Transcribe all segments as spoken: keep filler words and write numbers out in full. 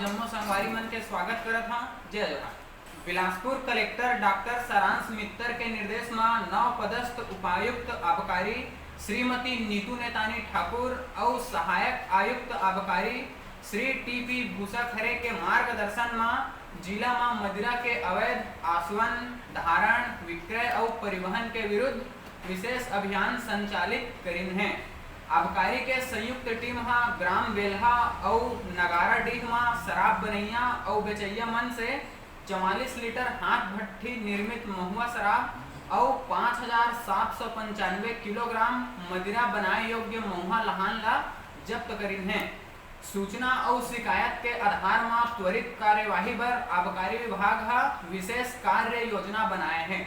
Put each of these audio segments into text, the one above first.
जम्मो संगवारी मन के स्वागत करत हां। जय जोहार। बिलासपुर कलेक्टर डॉक्टर सारांश मित्तर के निर्देश म नव पदस्थ उपायुक्त आबकारी श्रीमती नीतू नेतानी ठाकुर अउ सहायक आयुक्त आबकारी श्री टी पी भूसा खरे के मार्गदर्शन म जिला म मदिरा के अवैध आसवन, धारण, विक्रय अउ परिवहन के विरुद्ध विशेष अभियान संचालित करिन हे। आबकारी के संयुक्त टीम ह ग्राम बेल्हा अउ नगाराडीह म शराब बनैया अउ बेचैया मन से चवालीस लीटर हाथ भट्ठी निर्मित महुआ शराब अउ पाँच हजार सात सौ पंचानवे किलोग्राम मदिरा बनाए योग्य महुआ लहान ला जब्त करिन हे। सूचना अउ शिकायत के आधार म त्वरित कार्यवाही बर आबकारी विभाग ह विशेष कार्य योजना बनाए हे।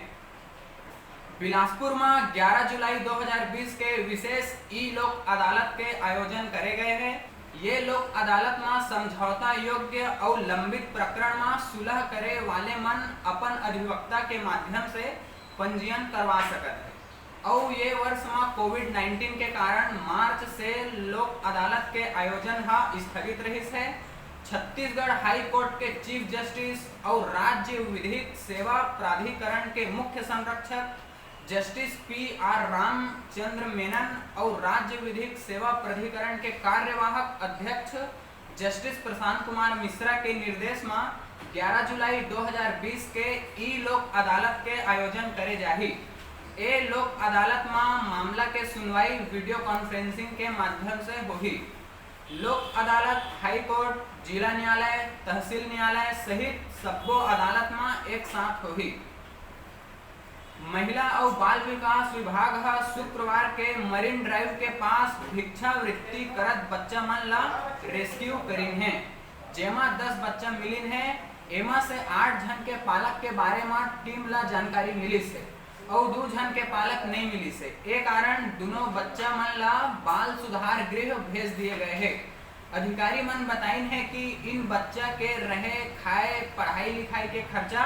बिलासपुर म ग्यारह जुलाई दो हज़ार बीस के विशेष ई लोक अदालत के आयोजन करे गए हे। ये लोक अदालत म समझौता योग्य अउ लंबित प्रकरण म सुलह करे वाले मन अपन अधिवक्ता के माध्यम से पंजीयन करवा सकत हे। अउ ये वर्ष म कोविड नाइन्टीन के कारण मार्च से लोक अदालत के आयोजन ह स्थगित रहिस हे। छत्तीसगढ़ हाई कोर्ट के चीफ जस्टिस अउ राज्य विधिक सेवा प्राधिकरण के मुख्य संरक्षक justice P R Ramachandra Menon अउ राज्य विधिक सेवा प्राधिकरण के कार्यवाहक अध्यक्ष जस्टिस प्रशांत कुमार मिश्रा के निर्देश म ग्यारह जुलाई दो हज़ार बीस के ई लोक अदालत के आयोजन करे जाही। ए लोक अदालत म मामला के सुनवाई वीडियो कॉन्फ्रेंसिंग के माध्यम से होही। लोक अदालत हाई कोर्ट, जिला न्यायालय, तहसील न्यायालय सहित सब्बो अदालत म एक साथ होही। महिला अउ बाल विकास विभाग ह शुक्रवार के मरीन ड्राइव के पास भिक्षावृत्ति करत बच्चा मन ला रेस्क्यू करिन हे, जेमा दस बच्चा मिलिन हे। एमा से आठ झन के पालक के बारे म टीम ला जानकारी मिलिस हे अउ दू झन के पालक नइ मिलिस हे। ए कारण दुनों बच्चा मन ला बाल सुधार गृह भेज दिए गए हे। अधिकारी मन बताइन हे कि इन बच्चा के रहे, खाए, पढ़ाई लिखाई के खर्चा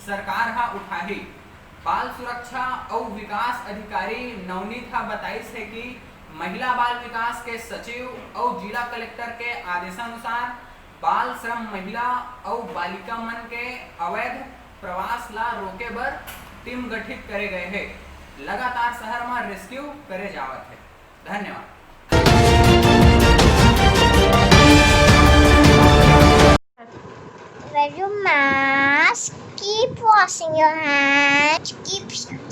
सरकार ह उठाही। बाल सुरक्षा अउ विकास अधिकारी नवनीत ह बताइस हे कि महिला बाल विकास के सचिव अउ जिला कलेक्टर के आदेशानुसार बाल श्रम, महिला अउ बालिका मन के अवैध प्रवास ला रोके बर टीम गठित करे गए हे। लगातार शहर म रेस्क्यू करे जावत हे। धन्यवाद। Wear your mask, keep washing your hands, keep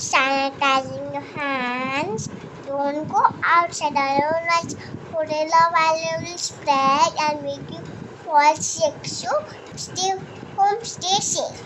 sanitizing your hands. Don't go outside alone, like coronavirus will spread and make you fall sick. So stay home, stay safe.